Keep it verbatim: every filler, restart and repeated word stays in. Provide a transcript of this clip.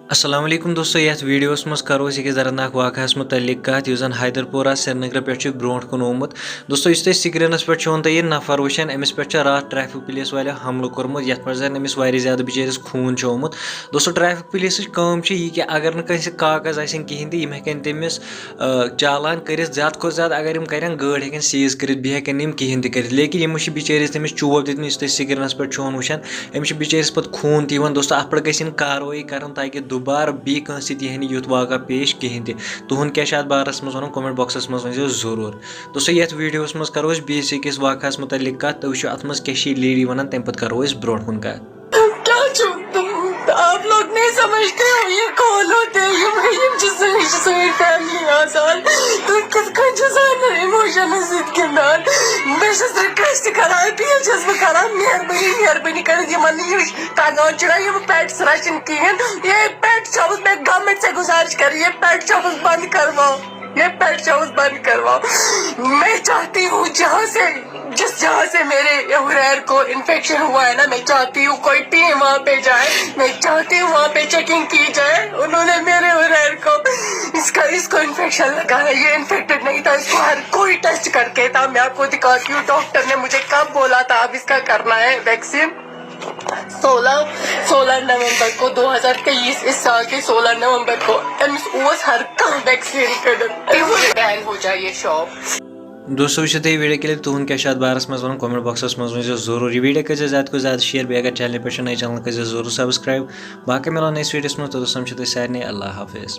السلام علیکم دوستو، یتھ ویڈیوس منٛز کرو أسۍ أکِس دردناک واقعس متعلق کتھ، یُس زن حیدر پورہ سرینگرٕ پٮ۪ٹھ چھُ برونٛٹھ کُن آمُت۔ دوستو، یُس تۄہہِ سکرینس پٮ۪ٹھ چھُ وۄنۍ تۄہہِ یہِ نفر وٕچھان، أمِس پٮ۪ٹھ چھُ راتھ ٹریفک پولیس والٮ۪و حملہٕ کوٚرمُت، یتھ پٮ۪ٹھ زن أمِس واریاہ زیادٕ بِچٲرِس خوٗن چھُ آمُت۔ دوستو، ٹریفک پولیسٕچ کٲم چھِ یہِ کہِ اگر نہٕ کٲنٛسہِ کاغذ آسن کِہینۍ تہِ، یِم ہٮ۪کن تٔمِس، آ، چالان کٔرِتھ۔ زیادٕ کھۄتہٕ زیادٕ اگر یِم کرن، گٲڑۍ ہٮ۪کن سیٖز کٔرِتھ، بیٚیہِ ہٮ۪کن نہٕ یِم کِہینۍ تہِ کٔرِتھ۔ لیکن یِمو چھِ بِچٲرِس تٔمِس چوب دِتمٕتۍ، یُس تُہۍ سکرینس پٮ۪ٹھ چھُ وۄنۍ وٕچھان۔ أمِس چھِ بِچٲرِس پَتہٕ خوٗن تہِ یِوان۔ دوستو، اَتھ پٮ۪ٹھ گژھِ یِنۍ کاروٲیی کَرٕنۍ، تاکہِ دُبارٕ بیٚیہِ کانٛہہ سۭتۍ یِیہِ نہٕ یُتھ واقعہ پیش کِہینۍ تہِ۔ تُہُنٛد کیٛاہ چھُ اَتھ بارَس منٛز وَنُن؟ Comment boxس منٛز ؤنۍزیو ضروٗر۔ دوستو، یَتھ ویٖڈیوَس منٛز کَرو أسۍ بیٚیِس أکِس واقعَس مُتعلِق کَتھ۔ تُہۍ وٕچھِو اَتھ منٛز کیٛاہ چھِ یہِ lady وَنان، تَمہِ پَتہٕ کَرو أسۍ برونٛٹھ کُن کَتھ۔ کیٛاہ چھُ؟ آپ لوگ نہیں سمجھتے ہو یہ کون ہوتے ہیں؟ یہ، یہ جس، جس میری فیملی آسان، تم کس کن چھِ سانٮ۪ن ایموشنن سۭتۍ گِنٛدان؟ بہٕ چھَس ریکویسٹ کران، اپیل چھَس بہٕ کران، مہربٲنی، مہربٲنی کٔرِتھ یِمن نہٕ یہِ تگان چھُنہ یِم پیٹس رچھِنۍ کِہیٖنۍ۔ یہ پیٹ چھَس بہٕ، میں گورنمنٹ سے گزارش کر رہی ہوں، یہ پیٹ چھَس بہٕ بند کرواؤ، یہ پیٹ چھَس بہٕ بند کرواؤ۔ میں چاہتی ہوں جہاں سے، جس جہاں سے میرے ہریر کو انفیکشن ہوا ہے نا، میں چاہتی ہوں کوئی ٹیم وہاں پہ جائے، میں چاہتی ہوں وہاں پہ چیکنگ کی جائے۔ انہوں نے میرے ہریر کو اس کا، اس کو انفیکشن لگا ہے، یہ انفیکٹڈ نہیں تھا، اس کو ہر کوئی ٹیسٹ کرکے تھا۔ میں آپ کو دکھاتی ہوں، ڈاکٹر نے مجھے کب بولا تھا اب اس کا کرنا ہے ویکسین؟ سولہ، سولہ نومبر کو، دو ہزار تیئیس، اس سال کے سولہ نومبر کو أمِس اوس ہر کانٛہہ ویکسین کٔڑِتھ۔ تِہُنٛد بین ہو جائے یہ شاپ۔ دوستو، وٕچھِو تُہۍ ویٖڈیو کِلِپ، تُہُنٛد کیٛاہ چھُ اَتھ بارَس منٛز وَنُن؟ Comment boxس منٛز ؤنۍزیو ضروٗر۔ یہِ ویٖڈیو کٔرۍزیو زیادٕ کھۄتہٕ زیادٕ شیئر، بیٚیہِ اگر چینلہِ پٮ۪ٹھ چھُو نٔے، چینل کٔرۍزیو ضروٗر سبسکرائب۔ باقٕے مِلو نٔیِس ویٖڈیوَس منٛز، توٚتَس تام چھُو تۄہہِ سارنٕے اللہ حافظ۔